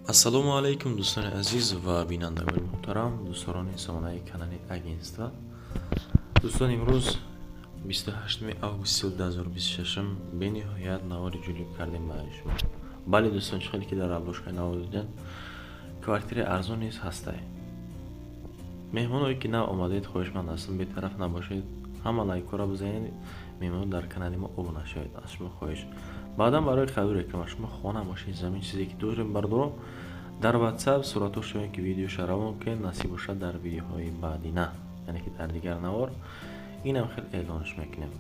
Ассалому алайкум, дӯстони азиз ва бинандагони муҳтарам, дӯстдорони сомонаи канали агентства. Дӯстон, имрӯз 28 августи соли 2026 бениҳоят навори ҷолиб кардем барои шумо. Бале, дӯстон, чӣ хеле ки дар обложкаи навор дидем, квартираи арзон низ ҳастай. Меҳмоное ки нав омадед, хоҳишманд ҳастам, бетараф набошед, ҳама лайкҳоро бизанед, меҳмон дар канали мо обуна шавед, аз шумо хоҳиш. Баъдан барои қабули реклама шумо хона, мошин, замин, чизе ки дорем, бардоро, дар WhatsApp суратҳо шавем, ки видеоша равон кунед, насиб бошад, дар видеоҳои баъдина, яъне ки дар дигар навор инам хел эълонш мекунем.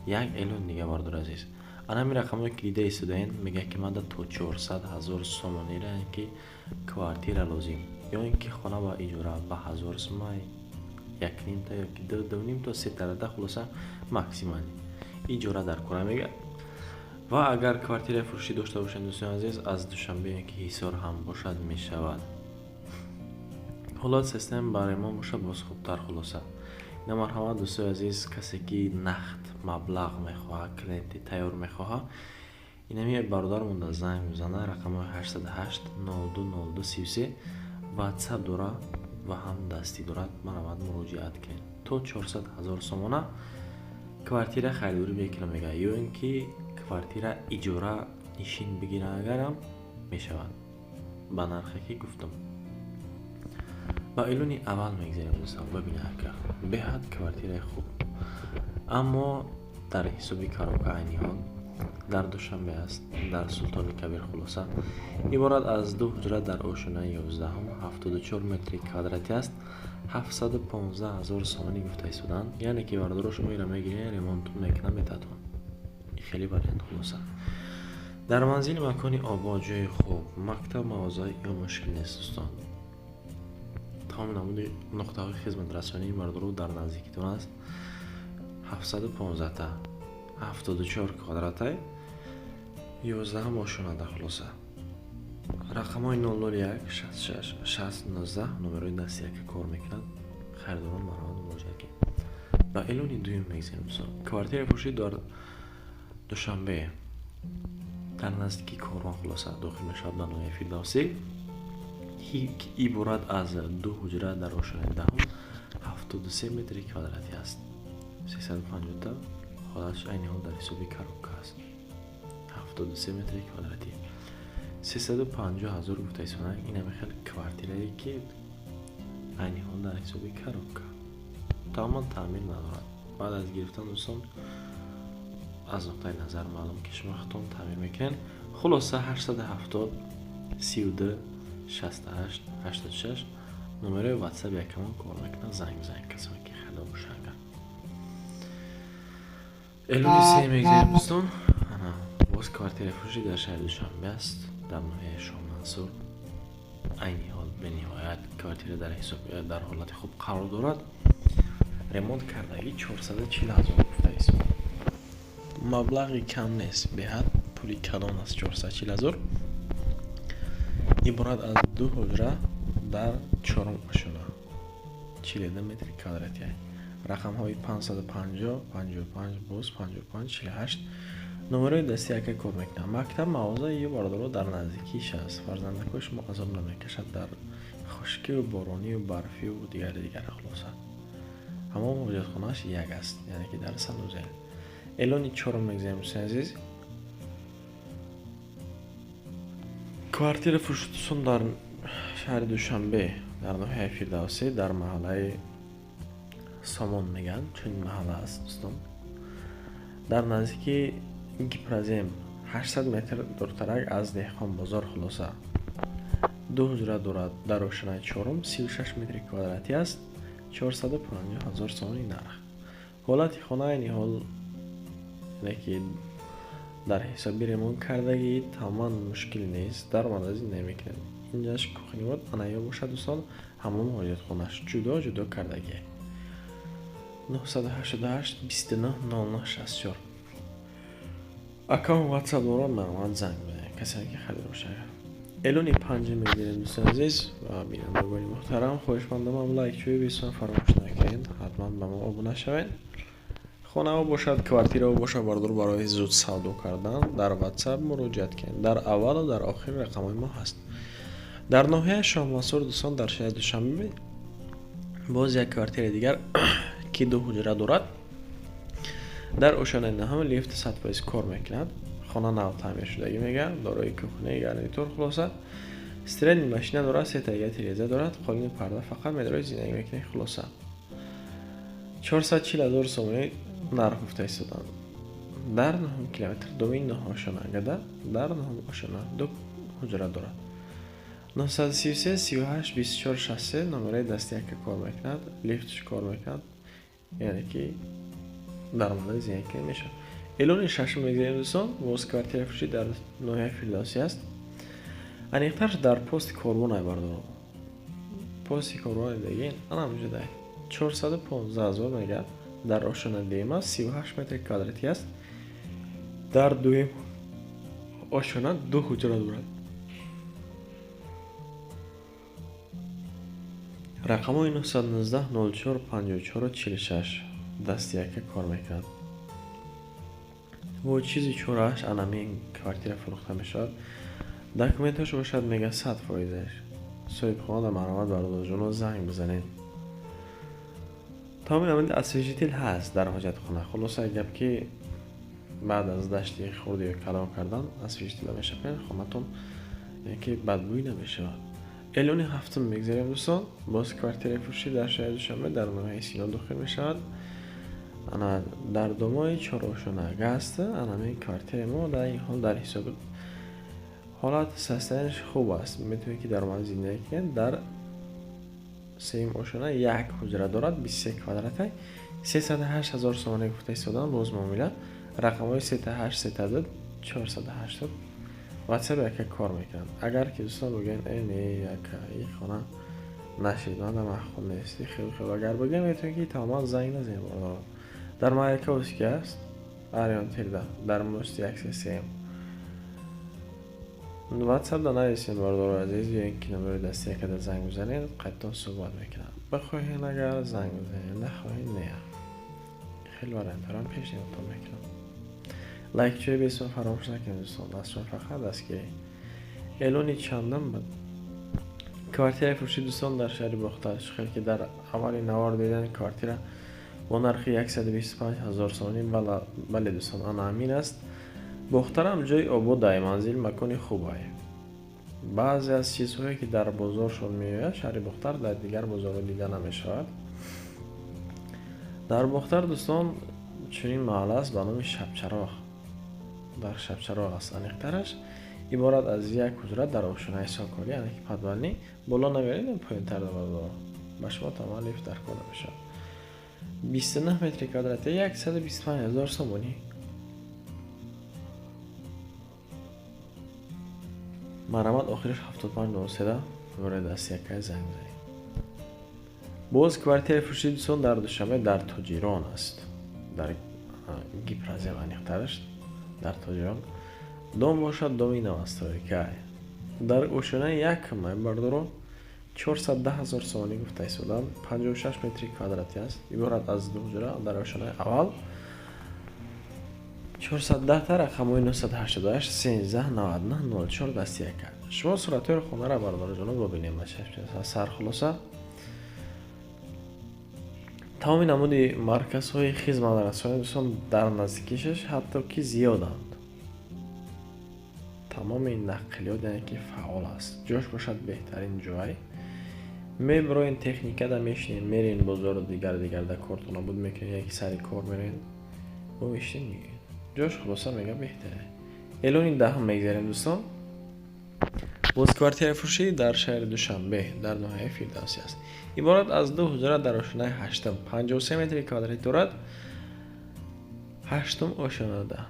Як эълон дига, бардор азиз, ана ҳамин рақамҳое ки дида истодаен, мегӯяд, ки манда то 400 000 сомонира, яъне ки квартира лозим ё ин ки хона ба иҷора ба 1000 сумай, якнимта ё ки дуним то сетарада, хулоса, максимально иҷора дар кора мегӯяд. Ва агар квартираи фурӯшӣ дошта бошед, дӯстони азиз, аз Душанбе ё ки Ҳисор ҳам бошад, мешавад. Ҳолат систем барои мо бошад, боз хубтар. Хулоса, ина марҳамат, дӯстои азиз, касе ки нақд маблағ мехоҳад, клиенти тайёр мехоҳад, инами бародармон да занг мезана. Рақамҳои 808 02 02 33 WhatsApp дорад ва ҳам дастӣ дорад. Марҳамат, муроҷиат кунед. То 400 000 сомона квартира харидорӣ мекунам мегӯяд, ё ин ки квартира иҷора нишин бигира агарам мешавад, ба нархе ки гуфтам. Ба эълони аввал мегзарем, дӯстон. Бибинед, ака, беҳад квартираи хуб, аммо дар ҳисоби коробка, айни ҳол дар Душанбе аст, дар Султони Кабир. Хулоса, иборат аз ду ҳуҷра дар ошёнаи 11-ум, 74 метри квадратӣ аст. 715 000 сомонӣ гуфта истоданд, яъне ки, бардоро, шумо ира мегиред, ремонтон мекунам, метатон. Хеле вариант. Хулоса, дар манзили макони обод, ҷои хуб, мактаб, мағоза ё мушкил нест, дӯстон. Тамоми намуди нуқтаҳои хизматрасонии бардору дар наздикитон аст. 715-та, 74 квадратай, 11-ум ошёнада. Хулоса, рақамҳои 001 66 60 19 номерои дасти яка кор мекунад. Харидорон, марҳамат, муроҷиат кунед. Ба эълони дуюм мегзарем, дӯстон. Квартираи фурӯшӣ дар Душанбе, дар наздики Корвон, хулоса, дохил мешавад ба ноҳияи Фирдавсӣ. Иборат аз ду ҳуҷра дар ошёнаи 10-ум, 73 метри квадратӣ аст, 350-та. Ҳолатш айни ҳол дар ҳисоби коробка аст. 73 метри квадратӣ, 350 000 гуфта истоданд. Инаме хел квартирае ки айни ҳол дар ҳисоби коробка, тамоман таъмир надорад. Баъд аз гирифтан, дӯстон, аз нуқтаи назар маълум ки шумо худтон таъмир мекунед. Хулоса, 870 32 68 86 номерои WhatsApp якамон кор мекунад. Занг бизанед, касоне ки харидор бошанд агар. Эълони се мегзарем, дӯстон. Ана боз квартираи фурӯшӣ дар шаҳри Душанбе аст, дар ноҳияи Шоҳмансур. Айни ҳол бениҳоят квартира дар ҳисоб дар ҳолати хуб қарор дорад, ремонт кардагӣ, 440 000 гуфта истод. Маблағи кам нест, беҳад пули калон аст 440 000. Иборат аз ду ҳуҷра дар чорум ошёна, 42 метри квадратӣ. Рақамҳои 550 55, боз 55 48 номерои дасти яка кор мекунад. Мактаб, мағоза ё бардоро дар наздикиш аст. Фарзандакҳои шумо азоб намекашад дар хушкиву боронию барфию дигари дигар. Хулоса, ҳамон ҳоҷатхонааш як аст, яъне ки дар санузел. Эълони чорум мегзарем, дӯстони азиз. Квартира фурӯшдӯстон дар шаҳри Душанбе, дар ноҳияи Фирдавсӣ, дар маҳаллаи Сомон мегӯянд, чунин маҳалла аст, дӯстон, дар наздики Гипрозем, 800 метр дуртарак аз Деҳқонбозор. Хулоса, ду ҳуҷра дорад дар ошёнаи чорум, 36 метри квадратӣ аст, 450 000 сомонӣ нарх. Ҳолати хона айни ҳол, яъне ки дар ҳисоби ремонт кардагӣ, тамоман мушкил нест, даромада зиндагӣ мекунед. Инҷаш кухня буд, ана ё бошад, дӯстон, ҳамон ҳоҷатхонаш ҷудо ҷудо кардагӣ. 988 29 09 64 аккаунт WhatsApp дорад, марҳамат, занг бизанед, касое ки харидор бошад. Эълони панҷум мегирем, дӯстони азиз ва бинандагони муҳтарам. Хоҳишмандам, лайкчӯи бисёр фаромӯш накунед, ҳатман ба мо обуна шавед. Хонаҳо бошад, квартираҳо бошад, бардор, барои зуд савдо кардан дар WhatsApp муроҷиат кунед. Дар аввалу дар охир рақамҳои мо ҳаст. Дар ноҳияи Шоҳмансур, дӯстон, дар шаҳри Душанбе боз як квартираи дигар, ки ду ҳуҷра дорад. Дар ошёнаи наҳум, лифт 100% кор мекунад. Хона нав таъмир шудагӣ мега, дорои кухня, гарнитур, хулоса. Стиральный машина дорад, сетага тиреза дорад, қолини парда, фақат медорои зиндагӣ мекунед, хулоса. 440 ҳазор сомонӣ нарх гуфта истоданд. Дар нуҳум километр, доми нӯҳошона гада, дар нуҳум ошёна ду ҳуҷра дорад. 933 38 24 63 номераи дасти яка кор мекунад, лифтш кор мекунад, яъне ки даромадаи зиндагӣ мешавад. Эълони шашум мегузарем, дӯстон, боз квартираи фурӯшӣ дар ноҳияи Фирдавсӣ аст. Аниқтарш дар пости Корвон бардорам. Пости Корвон дагин, ана ҳамҷо дай. 415 ҳазор мега, дар ошёна дуюм аст, 38 метри квадратӣ аст. Дар дуюм ошёна ду ҳуҷра дорад. Рақамҳои 919 04 54 46 дасти яка кор мекунад. Бо чизи чорааш анамин квартира фурӯхта мешавад. Документаш бошад, мега, 100%аш. Соҳибхона дар марҳамат, бародарҷоно, занг бизанед. Тамоми намуди освежитель ҳаст дар ҳоҷатхона. Хулоса гап, ки баъд аз дашти хурди ё калон кардан освежитель мешавад, хонатон яке бадбӯй намешавад. Эълони ҳафтум мегзарем, дӯстон, боз квартираи фурӯшӣ дар шаҳри Душанбе, дар ноҳияи Сино дохил мешавад. Ана дар домои чорошонага аст. Анамин квартираи мо дар ин ҳол дар ҳисоби ҳолат состояние ш хуб аст, метавонед ки дар манзил зиндагӣ кунед. Дар сеюм ошёна як ҳуҷра дорад, 23 квадрата, 308 ҳазор сомонӣ гуфта истодан, боз муомила. Рақамҳои 38 32 480 ватсап яка кор мекунад. Агар ки дӯстон бигӯянд, э не, яка и хона нашид, ман маъқул нест, хел хел агар бигӯям, метавонед ки тамоман занг назанед. Бародарон, дар Маяковский аст, Арион-Тирда, дар мости 137. Ватсап да нависед, бародарои азиз, ё ин ки номери дасти якада занг бизанед, қайдтон суҳбат мекунам. Бихоҳед агар занг бизанед, нахоҳед не. Хеле вариантҳоро пешниҳодтон мекунам. Лайкчои бесум фаромӯш накунед, дӯстон, аз шумо фақат дастгирӣ. Эълони чандум буд? Квартираи фурӯшӣ, дӯстон, дар шаҳри Бохтар. Хел ки дар аввали навор дидан, квартира бо нархи 125 ҳазор сомонӣ. Бале, дӯстон, ана ҳамин аст. Бохтарам ҷои ободай, манзил макони хубай. Баъзе аз чизҳое ки дар бозоршон меояд, шаҳри Бохтар дар дигар бозорҳо дида намешавад. Дар Бохтар, дӯстон, чунин маҳалла аст ба номи Шабчароғ. Дар Шабчароғ аст аниқтараш. Иборат аз як ҳуҷра дар ошёнаи соколӣ, яъне ки подвальный, боло намеред, поёнтар бародарон. Ба шумо тамоман лифт дар кор намешавад. 29 метри квадрати, 125 ҳазор сомонӣ. Марҳамат, охираш 7503 номери дасти якай занг бизанед. Боз квартираи фурӯшӣ, дӯстон, дар Душанбе, дар Тоҷирон аст. Дар Гипрозем, аниқтараш дар Тоҷирон. Дом бошад, доми новостройка. Дар ошёнаи якум, бардорон, 410 ҳазор сомонӣ гуфта истоданд. 56 метри квадратӣ аст. Иборат аз ду ҳуҷра дар ошёнаи аввал. 410 та рақамҳои 988 13 99 04 дасти яка. Шумо суратҳои хонаро, бародарҷоно, бибинем ба чашм сар. Хулоса, тамоми намуди марказҳои хизматрасонӣ, дӯстон, дар наздикишаш ҳатто ки зиёданд. Тамоми нақлиёт яъне ки фаъол аст. Ҷош бошад беҳтарин ҷой. Мебироен, техникада мешинем, мерен бозору дигар дигарда кортона буд мекунед, яки сари кор мерен, бо мешинем, мегӯед. Ҷош, хулоса, мега, беҳтаре. Эълони даҳум мегзарем, дӯстон. Боз квартираи фурӯшӣ дар шаҳри Душанбе, дар ноҳияи Фирдавсӣ аст. Иборат аз ду ҳуҷра дар ошёнаи ҳаштум, 53 метри квадратӣ дорад. Ҳаштум ошёнада.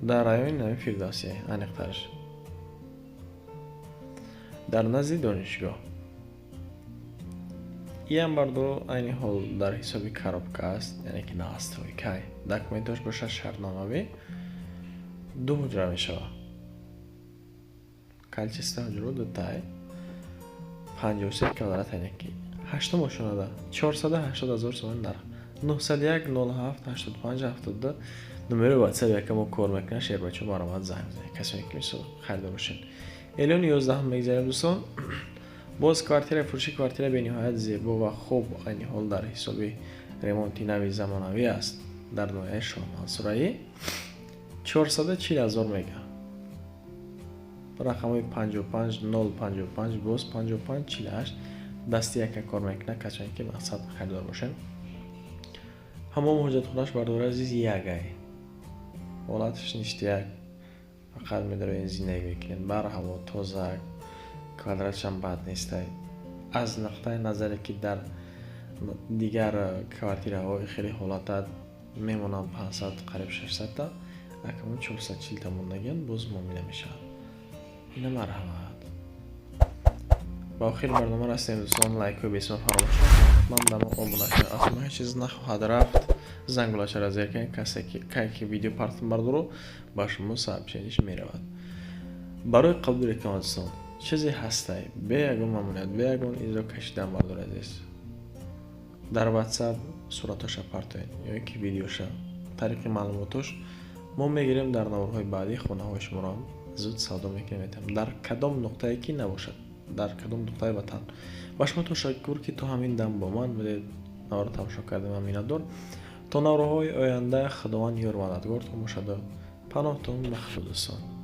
Дар райони нави Фирдавсӣ, аниқтараш. Дар назди донишгоҳ. Иам бардо айни ҳол дар ҳисоби коробка аст, яъне ки новостройка. Документош бошад шартномавӣ, ду ҳуҷра мешавад. Количество ҳуҷраҳо дутай. 53 квадрат, яъне ки ҳаштум ошёнада, 480 ҳазор сомонӣ нарх. 901 07 85 72 номери ватсап яка мо кор мекунад. Шербачо, марҳамат, занг бизанед. Касое ки мисол харидор бошед. Эълони 11-ум мегзарем, дӯстон. Боз квартираи фурӯшӣ, квартира бениҳоят зебо ва хуб, айни ҳол дар ҳисоби ремонти нави замонавӣ аст, дар ноҳияи Шоҳмансураӣ, 440 000 мега. Рақамҳои 55 0 55, боз 55 48, дасти яка кор мекунад. Касоне ки мақсад харидор бошед, ҳамом, ҳоҷатхонаш, бардори азиз, ягай, ҳолаташ ништяк, фақат медароен, зиндагӣ мекунед, барҳаво тоза, квадратшам бад нестай. Аз нуқтаи назаре ки дар дигар квартираҳо хеле ҳолата мемонанд 500, қариб 600-та, акамон 440-та мондагиан, боз муомила мешавад. Ина марҳамат. Ба охири барнома расидем, дӯстон. Лайкҳои бесима фаромӯш накунед, ҳатман ба мо обуна шавед, аз шумо ҳеҷ чиз нахоҳад рафт. Зангулачаро зер кунед, касе ки кай ки видео партом, бардоро, ба шумо сообщение ш меравад. Барои қабули реклама, дӯстон, чизе ҳастай, бе ягон мамоният, бе ягон изро кашидан, бардори азиз, дар WhatsApp суратоша партоед ё ки видеоша, тариқи маълумотош мо мегирем, дар наворҳои баъдӣ хонаҳои шуморо зуд савдо мекунем, метавонем, дар кадом нуқтае ки набошад, дар кадом нуқтаи ватан. Ба шумо ташаккур, ки то ҳамин дам бо ман будед, наворро тамошо кардем. Ман миннатдор. То наворҳои оянда Худованд ёру мададгортон бошаду паноҳтон ба Худо, дӯстон.